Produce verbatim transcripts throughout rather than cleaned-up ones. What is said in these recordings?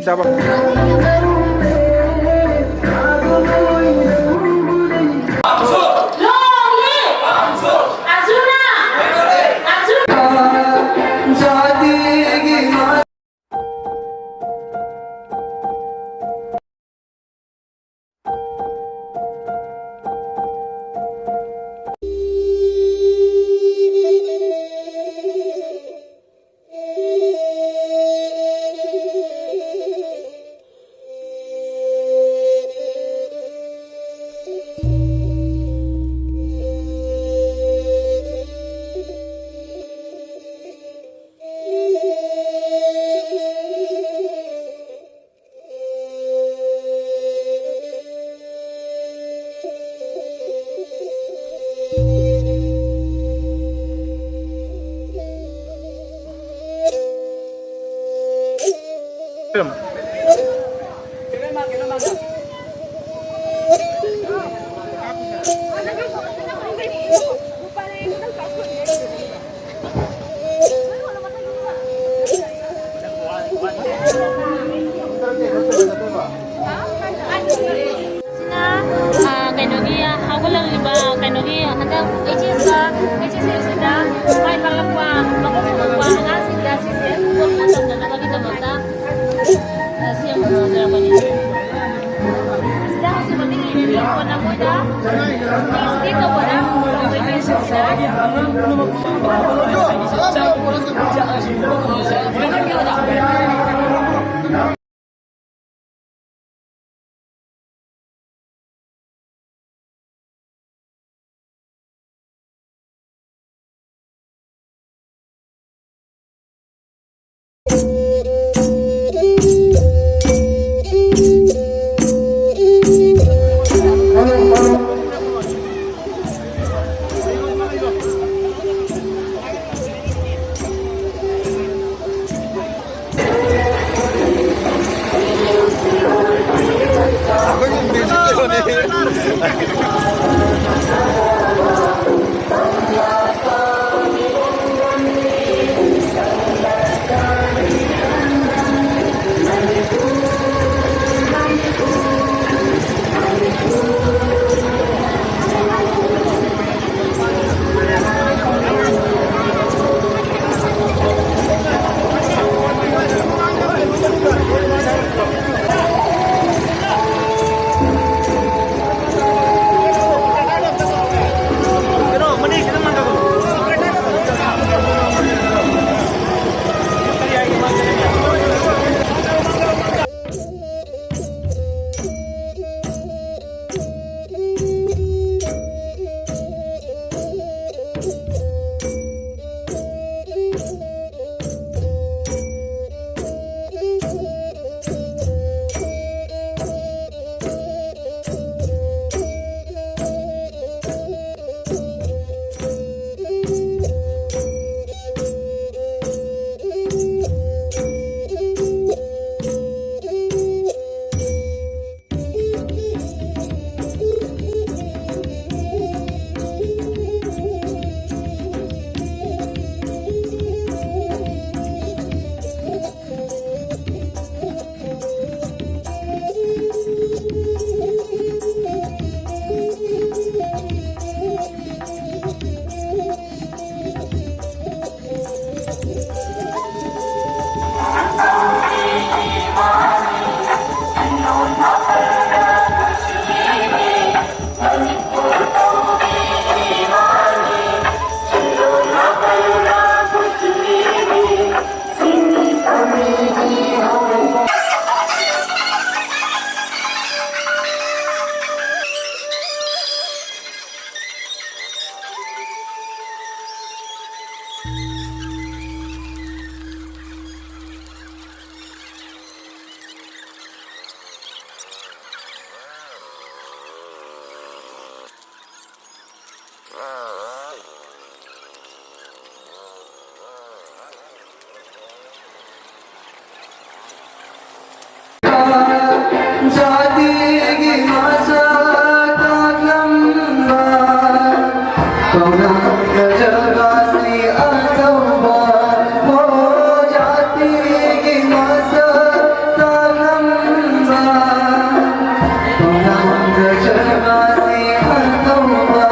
ꯆꯥꯕ꯫ ꯁꯤꯅ, ꯑ, ꯀꯩꯅꯣꯒꯤ ꯍꯧꯒꯠꯂꯛꯂꯤꯕ, ꯀꯩꯅꯣꯒꯤ ꯍꯟꯗꯛ H S ꯀ, H S L ꯁꯤꯗ ꯃꯥꯏ ꯄꯥꯛꯂꯛꯄ, ꯃꯀꯣꯛ ꯊꯣꯡꯂꯛꯄ ꯑꯉꯥꯡꯁꯤꯡꯗ ꯁꯤꯁꯦ ꯄꯣꯠ ꯑꯃ ꯇꯝꯅꯅꯕꯒꯤꯗꯃꯛꯇ, ꯑ, ꯁꯤ ꯑꯃ ꯁꯥꯖꯔꯛꯄꯅꯤ꯫ ꯑꯁꯤꯗ ꯍꯧꯖꯤꯛ ꯃꯃꯤꯡ ꯏꯔꯤ, ꯀꯣꯟꯅ ꯃꯣꯏꯗ ꯇꯧꯕꯗ ꯖꯥꯇꯤꯒꯤ ꯃꯁꯛ ꯇꯥꯛꯂꯝꯕ ꯄꯥꯎꯅꯝ ꯐꯖꯕꯁꯤ ꯑꯊꯧꯕ꯫ ꯍꯣ ꯖꯥꯇꯤꯒꯤ ꯃꯁꯛ ꯇꯥꯛꯂꯝꯕ ꯄꯥꯎꯅꯝ ꯐꯖꯕꯁꯤ ꯑꯊꯧꯕ꯫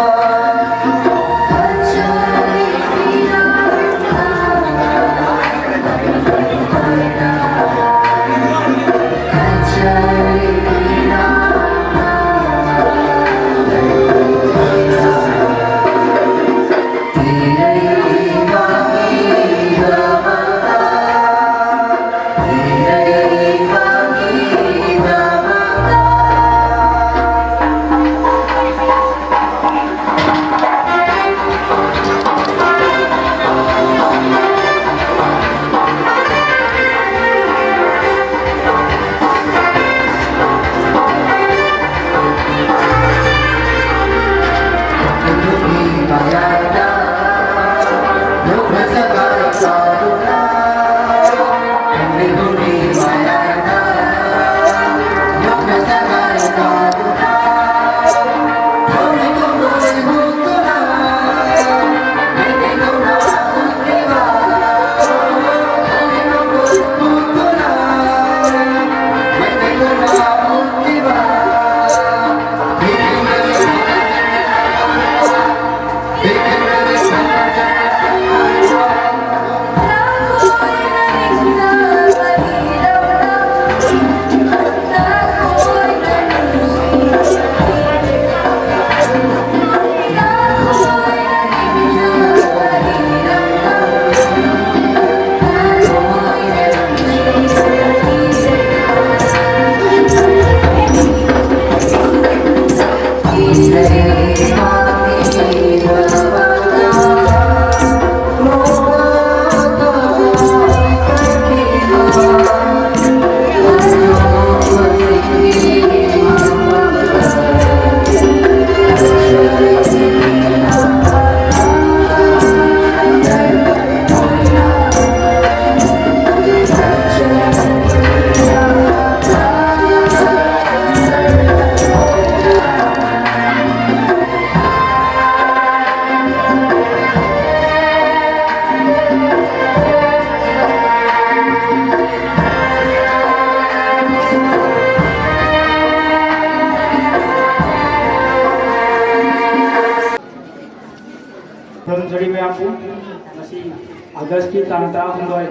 ꯑꯥꯒꯁꯀꯤ ꯇꯥꯡ ꯇꯔꯥꯍꯨꯝꯗꯣꯏ,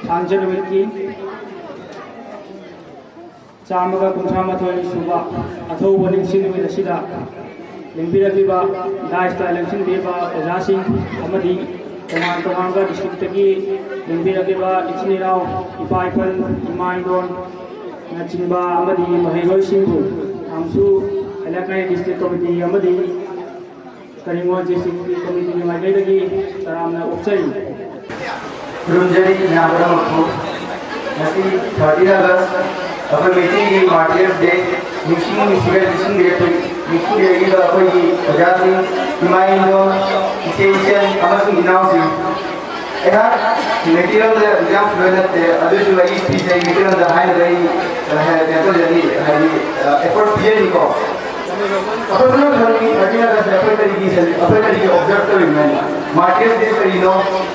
ꯊꯥꯡꯖ ꯅꯨꯃꯤꯠꯀꯤ ꯆꯥꯝꯃꯒ ꯀꯨꯟꯊ꯭ꯔꯥ ꯃꯥꯊꯣꯏ ꯁꯨꯕ ꯑꯊꯧꯕ ꯅꯤꯡꯁꯤꯡ ꯅꯨꯃꯤꯠ ꯑꯁꯤꯗ ꯂꯦꯡꯕꯤꯔꯛꯂꯤꯕ, ꯗꯥꯏꯁꯇ ꯂꯦꯡꯁꯤꯟꯕꯤꯔꯤꯕ ꯑꯣꯖꯥꯁꯤꯡ ꯑꯃꯗꯤ ꯇꯣꯉꯥꯟ ꯇꯣꯉꯥꯟꯕ ꯗꯤꯁꯇ꯭ꯔꯤꯛꯇꯒꯤ ꯂꯦꯡꯕꯤꯔꯛꯂꯤꯕ ꯏꯆꯤꯟ ꯏꯅꯥꯎ, ꯏꯄꯥ ꯏꯄꯨ, ꯏꯃꯥ ꯏꯟꯗꯣꯟꯅꯆꯤꯡꯕ ꯑꯃꯗꯤ ꯃꯍꯩꯔꯣꯏꯁꯤꯡꯕꯨ ꯇꯥꯃꯁꯨ ꯍꯥꯌꯔ ꯁꯦꯀꯦꯟꯗꯔꯤ ꯗꯤꯁꯇ꯭ꯔꯤꯛ ꯀꯃꯤꯇꯤ ꯑꯃꯗꯤ ꯀꯔꯤꯝꯒꯣꯟ ꯗꯤꯁꯇ꯭ꯔꯤꯛꯀꯤ ꯀꯃꯤꯇꯤꯒꯤ ꯃꯥꯏꯀꯩꯗꯒꯤ ꯇꯔꯥꯝꯅ ꯑꯣꯛꯆꯔꯤ꯫ ꯈꯨꯔꯨꯝꯖꯔꯤ ꯃꯌꯥꯝ ꯄꯨꯝꯅꯃꯛꯄꯨ꯫ ꯉꯁꯤ thirteen August ꯑꯩꯈꯣꯏ ꯃꯩꯇꯩꯒꯤ Martyrs Day ꯅꯤꯡꯁꯤꯡ ꯅꯤꯡꯁꯤꯡꯕꯤꯔꯛꯄ, ꯅꯤꯡꯁꯤꯡꯕꯤꯔꯛꯂꯤꯕ ꯑꯩꯈꯣꯏꯒꯤ ꯑꯣꯖꯥꯁꯤꯡ, ꯏꯃꯥ ꯏꯟꯗꯣꯟ, ꯏꯆꯦ ꯏꯆꯟ ꯑꯃꯁꯨꯡ ꯏꯅꯥꯎꯁꯤꯡ, ꯑꯩꯍꯥꯛ ꯃꯩꯇꯩꯂꯣꯟꯗ exam fluent ꯅꯠꯇꯦ, ꯑꯗꯨꯁꯨ ꯑꯩꯒꯤ speech ꯑꯩ ꯃꯩꯇꯩꯂꯣꯟꯗ ꯍꯥꯏꯅꯕ ꯑꯩ, ꯑ, ꯀꯩꯅꯣ ꯇꯧꯖꯔꯤ, ꯍꯥꯏꯗꯤ, ꯑ, effort ꯄꯤꯖꯔꯤꯀꯣ꯫ ꯑꯩꯈꯣꯏ ꯄꯨꯝꯅꯃꯛ ꯈꯪꯉꯤ, thirteen August ꯑꯩꯈꯣꯏ ꯀꯔꯤꯒꯤ cele-, ꯑꯩꯈꯣꯏ ꯀꯔꯤꯒꯤ observe ꯇꯧꯔꯤꯅꯣ ꯍꯥꯏꯅ꯫ Martyrs Day ꯀꯔꯤꯅꯣ?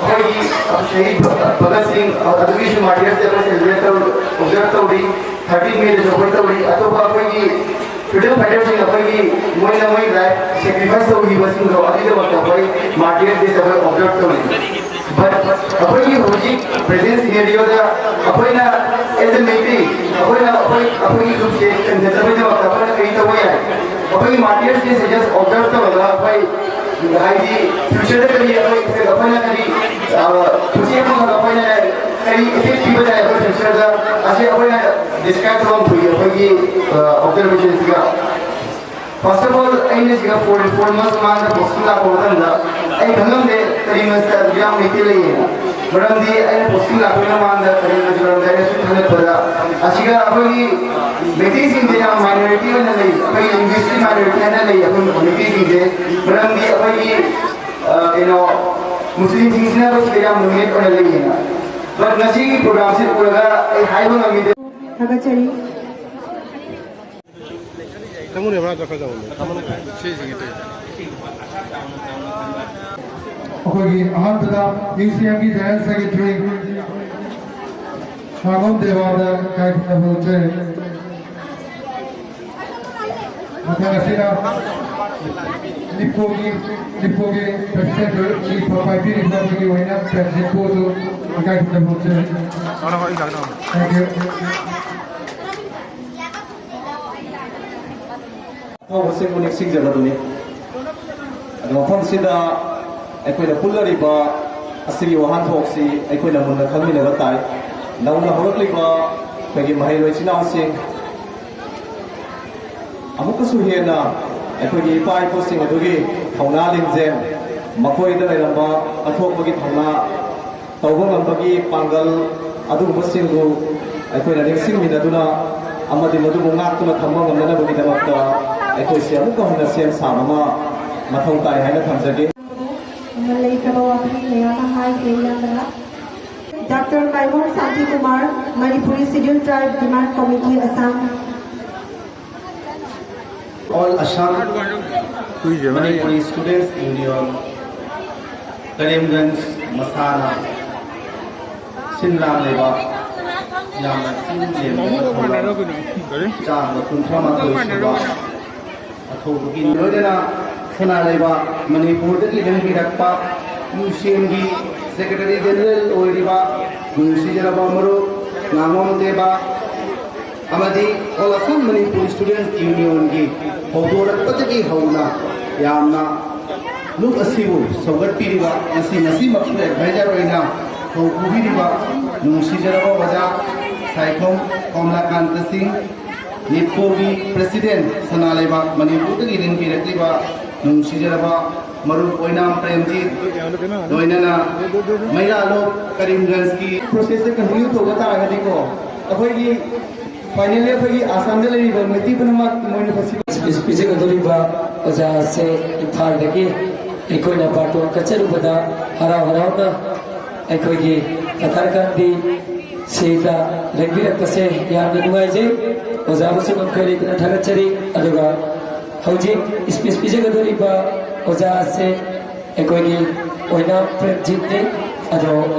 ꯑꯩꯈꯣꯏꯒꯤ ꯁꯍꯤꯗ ꯚꯒꯠ ꯁꯤꯡ, ꯑꯗꯨꯒꯤꯁꯨ Martyrs Day ꯑꯩꯈꯣꯏ celebrate ꯇꯧ-, observe ꯇꯧꯔꯤ꯫ Thirteen May ꯗꯁꯨ ꯑꯩꯈꯣꯏ ꯇꯧꯔꯤ꯫ ꯑꯇꯣꯞꯄ ꯑꯩꯈꯣꯏꯒꯤ freedom fighter ꯁꯤꯡ, ꯑꯩꯈꯣꯏꯒꯤ ꯃꯣꯏꯅ ꯃꯣꯏ life sacrifice ꯇꯧꯈꯤꯕꯁꯤꯡꯗꯣ, ꯑꯗꯨꯒꯤꯗꯃꯛꯇ ꯑꯩꯈꯣꯏ Martyrs Day ꯑꯩꯈꯣꯏ observe ꯇꯧꯔꯤ꯫ But ꯑꯩꯈꯣꯏꯒꯤ ꯍꯧꯖꯤꯛ present scenario ꯗ ꯑꯩꯈꯣꯏꯅ as a ꯃꯩꯇꯩ, ꯑꯩꯈꯣꯏꯅ ꯑꯩꯈꯣꯏ, ꯑꯩꯈꯣꯏꯒꯤ ꯒ꯭ꯔꯨꯞꯁꯦ ꯀꯟꯖꯅꯕꯒꯤꯗꯃꯛꯇ ꯑꯩꯈꯣꯏꯅ ꯀꯔꯤ ꯇꯧꯕ ꯌꯥꯏ? ꯑꯩꯈꯣꯏꯒꯤ Martyrs Day ꯁꯦ just observe ꯇꯧꯔꯒ ꯑꯩꯈꯣꯏ, ꯍꯥꯏꯗꯤ, future ꯗ ꯀꯔꯤ ꯑꯩꯈꯣꯏ, ꯑꯩꯈꯣꯏꯅ ꯀꯔꯤ, ꯑ, ꯄꯨꯟꯁꯤ ꯑꯃꯈꯛ ꯑꯩꯈꯣꯏꯅ ꯀꯔꯤ effect ꯄꯤꯕ ꯌꯥꯏ ꯑꯩꯈꯣꯏ future ꯗ, ꯑꯁꯤ ꯑꯩꯈꯣꯏꯅ describe ꯇꯧꯕ ꯊꯣꯛꯏ ꯑꯩꯈꯣꯏꯒꯤ, ꯑ, observation ꯁꯤꯒ꯫ First of all, ꯑꯩꯅ ꯁꯤꯒ four, four months ꯃꯃꯥꯡꯗ posting ꯂꯥꯛꯄ ꯃꯇꯝꯗ ꯑꯩ ꯈꯪꯉꯝꯗꯦ ꯀꯔꯤ ꯃꯁꯤꯗ ꯑꯗꯨꯛ ꯌꯥꯝ ꯃꯩꯇꯩ ꯂꯩꯌꯦꯅ꯫ ꯃꯔꯝꯗꯤ ꯑꯩꯅ posting ꯂꯥꯛꯄꯒꯤ ꯃꯃꯥꯡꯗ ꯀꯔꯤ ꯃꯁꯤꯗ ꯑꯩꯅ ꯁꯨꯝ ꯈꯜꯂꯛꯄꯗ ꯑꯁꯤꯒ ꯑꯩꯈꯣꯏꯒꯤ ꯃꯩꯇꯩꯁꯤꯡꯁꯦ ꯌꯥꯝ minority ꯑꯣꯏꯅ ꯂꯩ, ꯑꯩꯈꯣꯏ linguistic minority ꯍꯥꯏꯅ ꯂꯩ ꯑꯩꯈꯣꯏ ꯃꯩꯇꯩꯁꯤꯡꯁꯦ꯫ ꯃꯔꯝꯗꯤ ꯑꯩꯈꯣꯏꯒꯤ, ꯑ, ꯀꯩꯅꯣ, ꯃꯨꯁꯂꯤꯝꯁꯤꯡꯁꯤꯅ ꯑꯩꯈꯣꯏ ꯁꯤꯗ ꯌꯥꯝ dominate ꯑꯣꯏꯅ ꯂꯩꯌꯦꯅ꯫ But ꯉꯁꯤꯒꯤ program ꯁꯤ ꯎꯔꯒ ꯑꯩ ꯍꯥꯏꯕ ꯉꯝꯃꯤꯗꯦ꯫ ꯊꯥꯒꯠꯆꯔꯤ꯫ ꯑꯩꯈꯣꯏꯒꯤ ꯑꯍꯥꯟꯕꯗ UCM ꯒꯤ General Secretary ꯁꯥꯔꯣꯝ ꯗꯦꯕꯥꯗ ꯏꯀꯥꯏ ꯈꯨꯝꯅꯕ ꯎꯠꯆꯔꯤ꯫ ꯃꯊꯪ ꯑꯁꯤꯅ ꯅꯤꯞꯀꯣꯒꯤ, ꯅꯤꯞꯀꯣꯒꯤ ꯄ꯭ꯔꯁꯤꯗꯦꯟꯠ ꯁꯤ ꯐꯝ ꯄꯥꯏꯕꯤꯔꯤꯕ ꯑꯗꯨꯒꯤ ꯑꯣꯏꯅ ꯄ꯭ꯔꯦꯁꯤꯗꯦꯟꯠꯄꯨ ꯑꯗꯨ ꯏꯀꯥꯏ ꯈꯨꯝꯅꯕ ꯎꯠꯆꯔꯤ꯫ Thank you꯫ ꯊꯧꯕꯁꯤꯡꯕꯨ ꯅꯤꯡꯁꯤꯡꯖꯕꯗꯨꯅꯤ꯫ ꯑꯗꯣ ꯃꯐꯝꯁꯤꯗ ꯑꯩꯈꯣꯏꯅ ꯄꯨꯜꯂꯔꯤꯕ ꯑꯁꯤꯒꯤ ꯋꯥꯍꯟꯊꯣꯛꯁꯤ ꯑꯩꯈꯣꯏꯅ ꯃꯨꯟꯅ ꯈꯪꯃꯤꯟꯅꯕ ꯇꯥꯏ꯫ ꯅꯧꯅ ꯍꯧꯔꯛꯂꯤꯕ ꯑꯩꯈꯣꯏꯒꯤ ꯃꯍꯩꯔꯣꯏ ꯏꯆꯤꯟ ꯏꯅꯥꯎꯁꯤꯡ ꯑꯃꯨꯛꯀꯁꯨ ꯍꯦꯟꯅ ꯑꯩꯈꯣꯏꯒꯤ ꯏꯄꯥ ꯏꯄꯨꯁꯤꯡ ꯑꯗꯨꯒꯤ ꯊꯧꯅꯥ ꯂꯤꯡꯖꯦꯜ, ꯃꯈꯣꯏꯗ ꯂꯩꯔꯝꯕ ꯀꯠꯊꯣꯛꯄꯒꯤ ꯊꯧꯅꯥ, ꯇꯧꯕ ꯉꯝꯕꯒꯤ ꯄꯥꯡꯒꯜ, ꯑꯗꯨꯒꯨꯝꯕꯁꯤꯡꯕꯨ ꯑꯩꯈꯣꯏꯅ ꯅꯤꯡꯁꯤꯡꯃꯤꯟꯅꯗꯨꯅ ꯑꯃꯗꯤ ꯃꯗꯨꯕꯨ ꯉꯥꯛꯇꯨꯅ ꯊꯝꯕ ꯉꯝꯅꯅꯕꯒꯤꯗꯃꯛꯇ ꯑꯩꯈꯣꯏꯁꯦ ꯑꯃꯨꯛꯀ ꯍꯟꯅ ꯁꯦꯝ ꯁꯥꯕ ꯑꯃ ꯃꯊꯧ ꯇꯥꯏ ꯍꯥꯏꯅ ꯊꯝꯖꯒꯦ꯫ ꯃꯃꯜ ꯂꯩꯇꯕ ꯋꯥꯐꯝ ꯀꯌꯥ ꯑꯃ ꯍꯥꯏꯈ꯭ꯔꯦ ꯏꯌꯥꯝꯕꯅ꯫ Doctor Maimong Santi Kumar, Manipuri Scheduled Tribe Demand Committee, Assam. All Assam Manipuri Students Union, Karimganj ꯃꯁꯥꯟꯅ ꯁꯤꯟ ꯂꯥꯡꯂꯤꯕ ꯌꯥꯝꯅ ꯆꯤꯡ ꯂꯦꯝꯕꯒꯤ ꯊꯧꯔꯝ ꯆꯥꯝꯃ ꯀꯨꯟꯊ꯭ꯔꯥ ꯃꯥꯊꯣꯏ ꯁꯨꯕ ꯑꯊꯧꯕꯒꯤ ꯂꯣꯏꯅꯅ ꯁꯅꯥ ꯂꯩꯕꯥꯛ ꯃꯅꯤꯄꯨꯔꯗꯒꯤ ꯂꯦꯡꯕꯤꯔꯛꯄ ꯌꯨ ꯁꯤ ꯑꯦꯝꯒꯤ ꯁꯦꯀ꯭ꯔꯦꯇꯔꯤ ꯖꯦꯅꯔꯦꯜ ꯑꯣꯏꯔꯤꯕ ꯅꯨꯡꯁꯤꯖꯔꯕ ꯃꯔꯨꯞ ꯉꯥꯉꯣꯝ ꯗꯦꯕ ꯑꯃꯗꯤ All Assam Manipur Students Unionꯒꯤ ꯍꯧꯗꯣꯔꯛꯄꯗꯒꯤ ꯍꯧꯅ ꯌꯥꯝꯅ ꯂꯨꯞ ꯑꯁꯤꯕꯨ ꯁꯧꯒꯠꯄꯤꯔꯤꯕ, ꯉꯁꯤ, ꯉꯁꯤꯃꯛꯁꯨ ꯑꯦꯗꯚꯥꯏꯖꯔ ꯑꯣꯏꯅ ꯊꯧ ꯄꯨꯕꯤꯔꯤꯕ ꯅꯨꯡꯁꯤꯖꯔꯕ ꯑꯣꯖꯥ ꯁꯥꯏꯈꯣꯝ ꯀꯣꯝꯂꯥꯀꯥꯟꯇ ꯁꯤꯡ, ꯅꯤꯞꯀꯣꯒꯤ ꯄ꯭ꯔꯦꯁꯤꯗꯦꯟꯠ, ꯁꯅꯥ ꯂꯩꯕꯥꯛ ꯃꯅꯤꯄꯨꯔꯗꯒꯤ ꯂꯦꯡꯕꯤꯔꯛꯂꯤꯕ ꯅꯨꯡꯁꯤꯖꯔꯕ ꯃꯔꯨꯞ ꯑꯣꯏꯅꯥꯝ ꯄ꯭ꯔꯦꯝꯖꯤꯠ, ꯂꯣꯏꯅꯅ ꯃꯩꯔꯥꯂꯣꯛ ꯀꯔꯤꯝꯒꯟꯖꯀꯤ ꯄ꯭ꯔꯣꯁꯦꯁꯁꯦ ꯀꯟꯇꯤꯅ꯭ꯌꯨ ꯇꯧꯕ ꯇꯥꯔꯒꯗꯤꯀꯣ, ꯑꯩꯈꯣꯏꯒꯤ ꯐꯥꯏꯅꯦꯜꯂꯤ ꯑꯩꯈꯣꯏꯒꯤ ꯑꯁꯥꯝꯗ ꯂꯩꯔꯤꯕ ꯃꯩꯇꯩ ꯄꯨꯝꯅꯃꯛ ꯃꯣꯏꯅ ꯐꯦꯁꯇꯤꯚꯦꯜ ꯄꯤꯖꯒꯗꯧꯔꯤꯕ ꯑꯣꯖꯥ ꯑꯁꯦ ꯏꯝꯐꯥꯜꯗꯒꯤ ꯑꯩꯈꯣꯏꯅ ꯕꯥꯔꯇꯣꯟ ꯀꯠꯆꯔꯨꯕꯗ ꯍꯔꯥꯎ ꯍꯔꯥꯎꯅ ꯑꯩꯈꯣꯏꯒꯤ ꯀꯊꯥꯔꯀꯥꯟꯗꯤ ꯁꯤꯗ ꯂꯦꯡꯕꯤꯔꯛꯄꯁꯦ ꯌꯥꯝꯅ ꯅꯨꯡꯉꯥꯏꯖꯩ꯫ ꯑꯣꯖꯥꯕꯨꯁꯨ ꯉꯝꯈꯩ ꯂꯩꯇꯅ ꯊꯥꯒꯠꯆꯔꯤ꯫ ꯑꯗꯨꯒ ꯍꯧꯖꯤꯛ ꯁ꯭ꯄꯤꯆ ꯄꯤꯖꯒꯗꯧꯔꯤꯕ ꯑꯣꯖꯥ ꯑꯁꯦ ꯑꯩꯈꯣꯏꯒꯤ ꯑꯣꯏꯅꯥꯝ ꯄ꯭ꯔꯦꯝꯖꯤꯠꯅꯤ꯫ ꯑꯗꯣ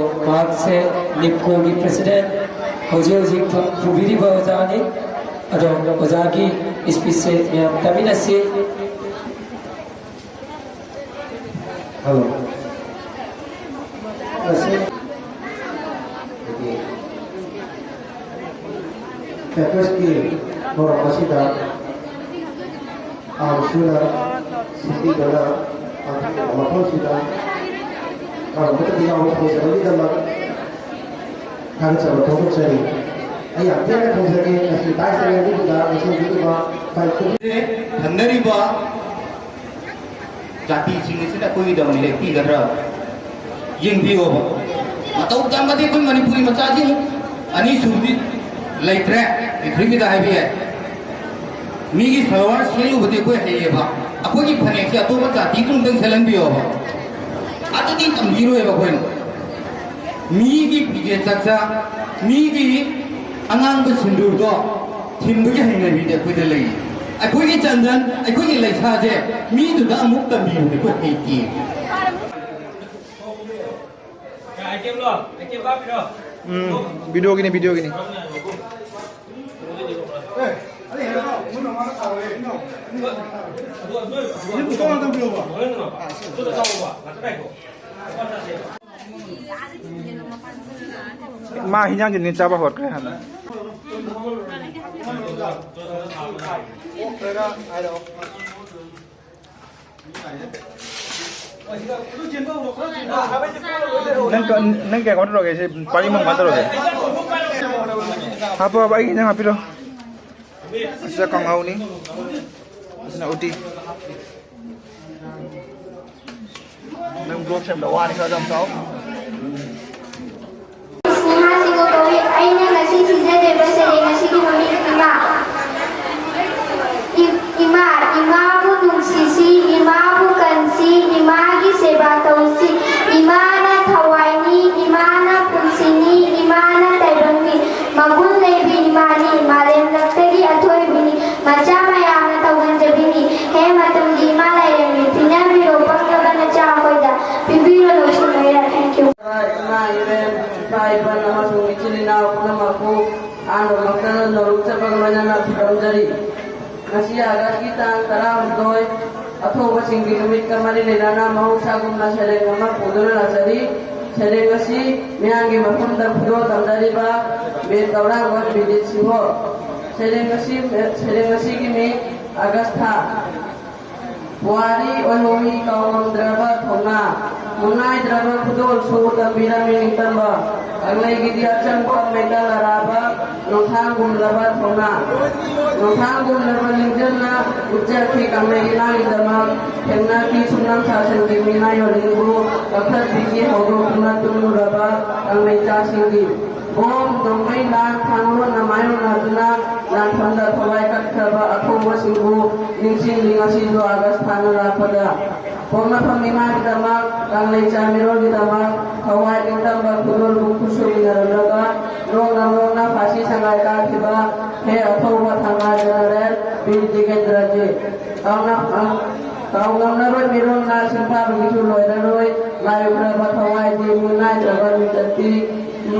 ꯃꯍꯥꯛꯁꯦ ꯅꯤꯞꯀꯣꯒꯤ ꯄ꯭ꯔꯦꯁꯤꯗꯦꯟꯠ, ꯍꯧꯖꯤꯛ ꯍꯧꯖꯤꯛ ꯐꯝ ꯄꯨꯕꯤꯔꯤꯕ ꯑꯣꯖꯥꯅꯤ꯫ ꯑꯗꯣ ꯑꯣꯖꯥꯒꯤ ꯁ꯭ꯄꯤꯆꯁꯦ ꯃꯌꯥꯝ ꯇꯥꯃꯤꯟꯅꯁꯤ꯫ ꯍꯜꯂꯣ꯫ ꯉꯁꯤ ꯑꯩꯈꯣꯏꯒꯤ ꯄꯦꯄꯔꯁꯀꯤ ꯊꯧꯔꯝ ꯑꯁꯤꯗ ꯑꯥꯔꯁꯨꯅ ꯁꯤꯟꯕꯤꯗꯨꯅ ꯃꯐꯝꯁꯤꯗ ꯊꯧꯔꯝ ꯑꯗꯨꯗ ꯌꯥꯎꯕ ꯐꯪꯖꯕꯒꯤꯗꯃꯛ ꯊꯥꯒꯠꯆꯕ ꯐꯣꯡꯗꯣꯛꯆꯔꯤ꯫ ꯑꯩ ꯌꯥꯝ ꯇꯦꯟꯅ ꯊꯝꯖꯒꯦ꯫ ꯉꯁꯤ ꯇꯥꯏꯁ ꯂꯦꯟꯗꯨꯗ ꯂꯩꯁꯤꯟꯕꯤꯔꯤꯕ ꯐꯟ ꯊꯝꯅꯔꯤꯕ ꯖꯥꯇꯤꯁꯤꯡ ꯑꯁꯤꯅ ꯑꯩꯈꯣꯏꯒꯤꯗꯃꯛ ꯂꯦꯞꯄꯤꯒꯗ꯭ꯔꯥ? ꯌꯦꯡꯕꯤꯌꯣꯕ꯫ ꯃꯇꯧ ꯇꯝꯕꯗꯤ ꯑꯩꯈꯣꯏ ꯃꯅꯤꯄꯨꯔꯤ ꯃꯆꯥꯁꯤ ꯑꯃꯨꯛ ꯑꯅꯤꯁꯨꯕꯗꯤ ꯂꯩꯇ꯭ꯔꯦ, ꯄ꯭ꯔꯤꯊꯤꯕꯤꯗ ꯍꯥꯏꯕ ꯌꯥꯏ꯫ ꯃꯤꯒꯤ ꯁꯜꯋꯥꯔ ꯁꯦꯠꯂꯨꯕꯗꯤ ꯑꯩꯈꯣꯏ ꯍꯩꯌꯦꯕ, ꯑꯩꯈꯣꯏꯒꯤ ꯐꯅꯦꯛꯁꯦ ꯑꯇꯣꯞꯄ ꯖꯥꯇꯤꯗꯨ ꯑꯝꯇꯪ ꯁꯦꯠꯍꯟꯕꯤꯌꯣꯕ꯫ ꯑꯗꯨꯗꯤ ꯇꯝꯕꯤꯔꯣꯏꯕ ꯑꯩꯈꯣꯏꯅ꯫ ꯃꯤꯒꯤ ꯐꯤꯖꯦꯠ ꯆꯥꯛꯆꯥ, ꯃꯤꯒꯤ ꯑꯉꯥꯡꯕ ꯁꯤꯟꯗꯨꯔꯗꯣ ꯊꯤꯟꯕꯒꯤ ꯍꯩꯅꯕꯤꯗꯤ ꯑꯩꯈꯣꯏꯗ ꯂꯩ꯫ ꯑꯩꯈꯣꯏꯒꯤ ꯆꯟꯗꯟ, ꯑꯩꯈꯣꯏꯒꯤ ꯂꯩꯁꯥꯁꯦ ꯃꯤꯗꯨꯗ ꯑꯃꯨꯛ ꯇꯝꯕꯤꯕꯗꯤ ꯑꯩꯈꯣꯏ ꯍꯩꯇꯦ꯫ ꯎꯝ, ꯚꯤꯗꯤꯑꯣꯒꯤꯅꯤ, ꯚꯤꯗꯤꯑꯣꯒꯤꯅꯤ꯫ ꯃꯥ ꯍꯤꯟꯖꯥꯡ ꯆꯤꯅꯤ ꯆꯥꯕ ꯍꯧꯔꯛꯈ꯭ꯔꯦ ꯍꯥꯟꯅ꯫ ꯅꯪ ꯀ-, ꯅꯪ ꯀꯌꯥ ꯀꯃꯥꯏꯅ ꯇꯧꯔꯒꯦ? ꯁꯤ ꯄꯥꯔꯤ ꯑꯃ ꯀꯃꯥꯏꯅ ꯇꯧꯔꯒꯦ? ꯍꯥꯞꯄꯣ, ꯍꯥꯞꯄꯣ, ꯑꯩꯒꯤ ꯏꯟꯖꯥꯡ ꯍꯥꯞꯄꯤꯔꯣ꯫ ꯑꯁꯤꯗ ꯀꯥꯡꯍꯧꯅꯤ, ꯑꯁꯤꯅ ꯎꯇꯤ꯫ ꯅꯪ ꯕ꯭ꯂꯣꯛ ꯁꯦꯝꯕꯗ ꯋꯥꯅꯤ, ꯈꯔ ꯌꯥꯝ ꯆꯥꯎ꯫ ꯁꯤꯡꯍꯥꯁꯤꯕꯨ ꯀꯧꯏ꯫ ꯑꯩꯅ ꯉꯁꯤ ꯁꯤꯖꯔꯤꯕ ꯁꯩꯔꯦꯡ ꯑꯁꯤꯒꯤ ꯃꯃꯤꯡ ꯏꯃꯥ꯫ ꯏ-, ꯏꯃꯥ, ꯏꯃꯥꯕꯨ ꯅꯨꯡꯁꯤꯁꯤ, ꯏꯃꯥꯕꯨ ꯀꯟꯁꯤ, ꯏꯃꯥꯒꯤ ꯁꯦꯕꯥ ꯇꯧꯁꯤ꯫ ꯏꯃꯥꯅ ꯊꯋꯥꯏꯅꯤ, ꯏꯃꯥꯅ ꯄꯨꯟꯁꯤꯅꯤ, ꯏꯃꯥꯅ ꯇꯥꯏꯕꯪꯅꯤ꯫ ꯃꯒꯨꯟ ꯂꯩꯕꯤ ꯏꯃꯥꯅꯤ, ꯃꯥꯂꯦꯝꯂꯛꯇꯒꯤ ꯑꯊꯣꯏꯕꯤꯅꯤ꯫ ꯃꯆꯥ ꯃꯌꯥꯝꯅ ꯇꯧꯍꯟꯖꯕꯤꯅꯤ꯫ ꯍꯦ ꯃꯇꯝꯒꯤ ꯏꯃꯥ ꯂꯥꯏꯔꯦꯝꯕꯤ, ꯄꯤꯅꯕꯤꯔꯣ ꯄꯪꯂꯕ ꯅꯆꯥ ꯑꯩꯈꯣꯏꯗ, ꯄꯤꯕꯤꯔꯣ ꯂꯧꯁꯤꯡ ꯃꯩꯔꯥ꯫ Thank you꯫ ꯏꯃꯥ ꯏꯕꯦꯟ, ꯏꯄꯥ ꯏꯄꯟ ꯑꯃꯁꯨꯡ ꯏꯆꯤꯜ ꯏꯅꯥꯎ ꯄꯨꯝꯅꯃꯛꯄꯨ ꯑꯍꯥꯟꯕꯃꯛꯇꯗ ꯅꯣꯂꯨꯛꯆꯕꯒ ꯂꯣꯏꯅꯅ ꯈꯨꯔꯨꯝꯖꯔꯤ꯫ ꯉꯁꯤ ꯑꯥꯒꯁꯀꯤ ꯇꯥꯡ ꯇꯔꯥꯍꯨꯝꯗꯣꯏ, ꯑꯊꯧꯕꯁꯤꯡꯒꯤ ꯅꯨꯃꯤꯠꯀ ꯃꯔꯤ ꯂꯩꯅꯅ ꯃꯍꯧꯁꯥꯒꯨꯝꯅ ꯁꯩꯔꯦꯡ ꯑꯃ ꯄꯨꯗꯨꯅ ꯂꯥꯛꯆꯔꯤ꯫ ꯁꯩꯔꯦꯡ ꯑꯁꯤ ꯃꯤꯌꯥꯝꯒꯤ ꯃꯐꯝꯗ ꯈꯨꯗꯣꯜ ꯇꯝꯖꯔꯤꯕ ꯕꯤꯔ ꯇꯧꯔꯥꯡꯕ ꯕꯤꯗꯤꯠ ꯁꯤꯡꯍꯣ꯫ ꯁꯩꯔꯦꯡ ꯑꯁꯤ, ꯁꯩꯔꯦꯡ ꯑꯁꯤꯒꯤ ꯃꯤꯡ ꯑꯥꯒꯁ ꯊꯥ꯫ ꯄꯨꯋꯥꯔꯤ ꯑꯣꯏꯍꯧꯃꯤ ꯀꯥꯎꯉꯝꯗ꯭ꯔꯕ ꯊꯧꯅꯥ, ꯃꯨꯟꯅꯥꯏꯗ꯭ꯔꯕ ꯈꯨꯗꯣꯜꯁꯨ ꯇꯝꯕꯤꯔꯝꯃꯤ ꯅꯤꯡꯇꯝꯕ꯫ ꯀꯪꯂꯩꯒꯤꯗꯤ ꯑꯆꯪꯕ ꯃꯩꯇꯥ ꯂꯥꯔꯥꯕ ꯅꯣꯡꯊꯥꯡꯒꯨꯝꯂꯕ ꯊꯧꯅꯥ꯫ ꯅꯣꯡꯊꯥꯡꯒꯨꯝꯂꯕ ꯂꯤꯡꯖꯦꯜꯅ ꯎꯠꯆꯈꯤ ꯀꯪꯂꯩ ꯏꯃꯥꯒꯤꯗꯃꯛ꯫ ꯊꯦꯡꯅꯈꯤ ꯁꯨꯞꯅꯝ ꯁꯥꯁꯟꯒꯤ ꯃꯤꯅꯥꯏ ꯑꯣꯔꯤꯡꯕꯨ ꯀꯛꯊꯠꯄꯤꯈꯤ ꯍꯧꯗꯣꯛꯇꯨꯅ ꯇꯨꯝꯂꯨꯔꯕ ꯀꯪꯂꯩ ꯆꯥꯁꯤꯡꯒꯤ꯫ ꯕꯣꯝ, ꯅꯣꯡꯃꯩ, ꯂꯥꯟ, ꯊꯥꯡꯂꯣꯟꯅ ꯃꯥꯌꯣꯛꯅꯗꯨꯅ ꯂꯥꯟꯐꯝꯗ ꯊꯋꯥꯏ ꯀꯠꯈ꯭ꯔꯕ ꯑꯊꯧꯕꯁꯤꯡꯕꯨ ꯅꯤꯡꯁꯤꯡꯂꯤ ꯉꯁꯤꯁꯨ ꯑꯥꯒꯁ ꯊꯥꯅ ꯂꯥꯛꯄꯗ꯫ ꯄꯣꯛꯅꯐꯝ ꯏꯃꯥꯒꯤꯗꯃꯛ, ꯀꯪꯂꯩ ꯆꯥ ꯃꯤꯔꯣꯜꯒꯤꯗꯃꯛ ꯊꯋꯥꯏ ꯅꯤꯡꯇꯝꯕ ꯈꯨꯗꯣꯜꯕꯨ ꯈꯨꯠꯁꯨ ꯏꯟꯅꯔꯝꯂꯒ ꯅꯣꯡꯅ ꯅꯣꯡꯅ ꯐꯥꯁꯤ ꯁꯉꯥꯏ ꯀꯥꯈꯤꯕ ꯍꯦ ꯑꯊꯧꯕ ꯊꯧꯅꯥ ꯖꯦꯅꯔꯦꯜ ꯕꯤꯔ ꯇꯤꯀꯦꯟꯗ꯭ꯔꯖꯤ꯫ ꯀꯥꯎꯅ-, ꯀꯥꯎꯉꯝꯂꯔꯣꯏ ꯃꯤꯔꯣꯜꯅ ꯁꯤꯡꯐꯥꯕꯒꯤꯁꯨ ꯂꯣꯏꯔꯔꯣꯏ꯫ ꯂꯥꯏ ꯎꯈ꯭ꯔꯕ ꯊꯋꯥꯏꯗꯤ ꯃꯨꯟꯅꯥꯏꯗ꯭ꯔꯕ ꯃꯤꯡꯆꯠꯇꯤ꯫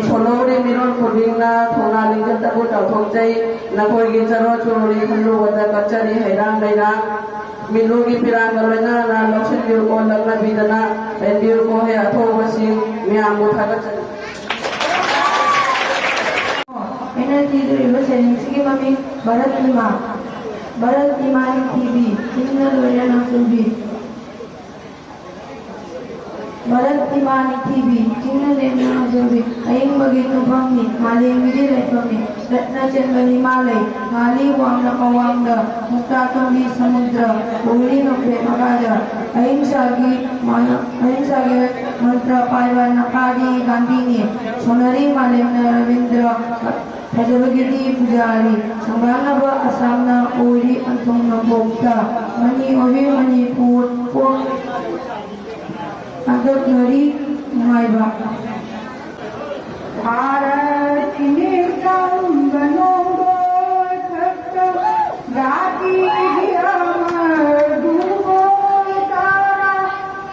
ꯁꯣꯜꯍꯧꯔꯤ ꯃꯤꯔꯣꯜ ꯈꯨꯗꯤꯡꯅ ꯊꯧꯅꯥ ꯂꯤꯡꯖꯠꯇꯕꯨ ꯆꯥꯎꯊꯣꯛꯆꯩ꯫ ꯅꯈꯣꯏꯒꯤ ꯆꯔꯣꯟ ꯁꯨꯔꯣꯟ ꯈꯜꯂꯨꯕꯗ ꯀꯠꯆꯔꯤ ꯍꯩꯔꯥꯡ ꯂꯩꯔꯥꯡ꯫ ꯃꯤꯠꯂꯨꯒꯤ ꯄꯤꯔꯥꯡꯒ ꯂꯣꯏꯅꯅ ꯂꯧꯁꯤꯟꯕꯤꯌꯨꯀꯣ, ꯂꯛꯅꯕꯤꯗꯅ ꯍꯦꯟꯕꯤꯌꯨꯀꯣ ꯍꯦ ꯑꯊꯧꯕꯁꯤꯡ, ꯃꯌꯥꯝꯕꯨ ꯊꯥꯒꯠꯆꯔꯤ꯫ ꯑꯩꯅ ꯊꯤꯖꯔꯤꯕ ꯁꯩꯔꯦꯡꯁꯤꯒꯤ ꯃꯃꯤꯡ ꯚꯥꯔꯠ ꯏꯃꯥ꯫ ꯚꯥꯔꯠ ꯏꯃꯥ ꯅꯤꯡꯊꯤꯕꯤ, ꯏꯪꯅ ꯂꯣꯏꯅ ꯅꯣꯡꯆꯨꯕꯤ꯫ ꯚꯥꯔꯠ ꯏꯃꯥ ꯅꯤꯡꯊꯤꯕꯤ, ꯆꯤꯡꯅ ꯂꯦꯝꯅ ꯍꯧꯖꯕꯤ, ꯑꯏꯪꯕꯒꯤ ꯇꯨꯝꯐꯝꯅꯤ, ꯃꯥꯂꯦꯝꯒꯤꯗꯤ ꯂꯩꯐꯝꯅꯤ, ꯔꯠꯅ ꯆꯦꯟꯕ ꯍꯤꯃꯥꯂꯩ, ꯉꯥꯂꯤ ꯋꯥꯡꯅ ꯃꯋꯥꯡꯗ, ꯃꯨꯛꯇꯥ ꯇꯣꯝꯕꯤ ꯁꯃꯨꯗ꯭ꯔ, ꯎꯔꯤ ꯅꯣꯡꯐꯦ ꯃꯈꯥꯗ, ꯑꯍꯤꯡꯁꯥꯒꯤ ꯃꯅ-, ꯑꯍꯤꯡꯁꯥꯒꯤ ꯃꯟꯇ꯭ꯔ ꯄꯥꯏꯕ ꯅꯈꯥꯗꯤ ꯒꯥꯟꯙꯤꯅꯤ, ꯁꯣꯅꯔꯤ ꯃꯥꯂꯦꯝꯅ ꯔꯕꯤꯟꯗ꯭ꯔ, ꯐꯖꯕꯒꯤꯗꯤ ꯄꯨꯖꯥꯔꯤ, ꯁꯪꯒꯥꯅꯕ ꯑꯁꯥꯝꯅ ꯑꯣꯏꯔꯤ ꯑꯟꯊꯣꯛ ꯅꯣꯡꯄꯣꯛꯇ꯫ ꯃꯅꯤ ꯑꯣꯏꯕꯤ ꯃꯅꯤꯄꯨꯔ ꯄꯣꯛ ꯍꯟꯗꯛꯅꯔꯤ ꯅꯨꯡꯉꯥꯏꯕ꯫ ꯚꯥꯔꯠꯀꯤ ꯅꯤꯡꯇꯝꯕ ꯅꯣꯡꯗꯣꯏ ꯈꯛꯇ, ꯖꯥꯇꯤꯒꯤ ꯑꯃꯔ ꯒꯨꯔꯨ ꯇꯥꯔꯥ,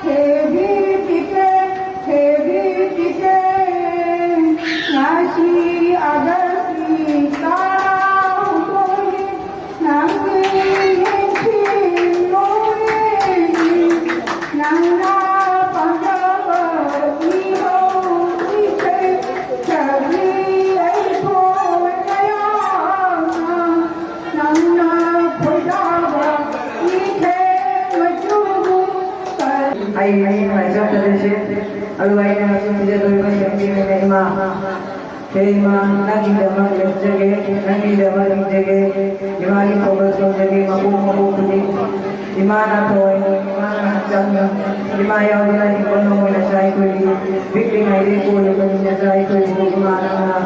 ꯍꯦ ꯕꯤꯔ ꯇꯤꯀꯦꯟ, ꯍꯦ ꯕꯤꯔ ꯇꯤꯀꯦꯟ, ꯉꯁꯤ ꯑꯥꯒꯁꯀꯤ ꯇꯔꯥꯍꯨꯝꯗꯣꯏꯅꯤ, ꯅꯪꯒꯤ ꯅꯤꯡꯁꯤꯡꯂꯣꯏ꯫ ꯑꯩ ꯃꯤꯡ ꯂꯥꯏꯁ꯭ꯔꯝ ꯊꯥꯗꯣꯏꯁꯦ꯫ ꯑꯗꯨꯒ ꯑꯩꯅ ꯉꯁꯤ ꯊꯤꯖꯗꯣꯔꯤꯕ ꯁꯦꯝꯕꯤꯅꯤꯡꯉꯦ ꯏꯃꯥ꯫ ꯍꯦ ꯏꯃꯥ, ꯅꯪꯒꯤꯗꯃꯛ ꯂꯦꯞꯆꯒꯦ, ꯅꯪꯒꯤꯗꯃꯛ ꯍꯤꯡꯖꯒꯦ꯫ ꯏꯃꯥꯒꯤ ꯊꯧꯒꯜ ꯁꯣꯟꯖꯒꯦ ꯃꯄꯣꯛ ꯃꯄꯣꯛ ꯈꯨꯗꯤꯡ꯫ ꯏꯃꯥꯅ ꯊꯋꯥꯏꯅꯤ, ꯏꯃꯥꯅ ꯍꯛꯆꯥꯡꯅꯤ꯫ ꯏꯃꯥ ꯌꯥꯎꯗꯅ ꯍꯤꯡꯕ ꯉꯝꯃꯣꯏ ꯅꯆꯥ ꯑꯩꯈꯣꯏꯗꯤ꯫ ꯄꯤꯛꯂꯤꯉꯩꯗꯒꯤ ꯄꯣꯜꯂꯨꯕꯅꯤ ꯅꯆꯥ ꯑꯩꯈꯣꯏꯕꯨ ꯏꯃꯥ ꯅꯪꯅ꯫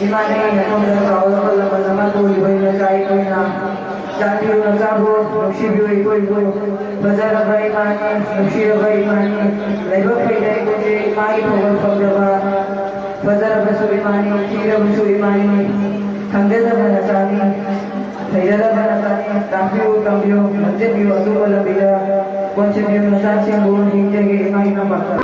ꯏꯃꯥ ꯅꯪꯒꯤ ꯅꯐꯝꯗ ꯆꯥꯎꯔꯕ ꯂꯃꯟ ꯑꯃ ꯀꯧꯔꯤꯕꯅꯤ ꯅꯆꯥ ꯑꯩꯈꯣꯏꯅ꯫ ꯆꯥꯟꯕꯤꯌꯨ ꯅꯆꯥꯕꯨ, ꯅꯨꯡꯁꯤꯕꯤꯌꯨ ꯑꯩꯈꯣꯏꯕꯨ꯫ ꯐꯖꯔꯕ ꯏꯃꯥꯅꯤ, ꯅꯨꯡꯁꯤꯔꯕ ꯏꯃꯥꯅꯤ꯫ ꯂꯥꯏꯕꯛ ꯐꯩꯗ ꯑꯩꯈꯣꯏꯁꯦ ꯏꯃꯥꯒꯤ ꯊꯧꯒꯜ ꯐꯪꯖꯕ꯫ ꯐꯖꯔꯕꯁꯨ ꯏꯃꯥꯅꯤ, ꯊꯤꯔꯕꯁꯨ ꯏꯃꯥꯅꯤ꯫ ꯈꯪꯖꯗꯕ ꯅꯆꯥꯅꯤ, ꯍꯩꯖꯗꯕ ꯅꯆꯥꯅꯤ꯫ ꯇꯥꯛꯄꯤꯌꯨ, ꯇꯝꯕꯤꯌꯨ, ꯂꯝꯖꯤꯡꯕꯤꯌꯨ ꯑꯆꯨꯝꯕ ꯂꯝꯕꯤꯗ꯫ ꯀꯣꯟꯁꯤꯟꯕꯤꯌꯨ ꯅꯆꯥꯁꯤꯡꯕꯨ, ꯍꯤꯡꯖꯒꯦ ꯏꯃꯥꯒꯤꯗꯃꯛꯇ꯫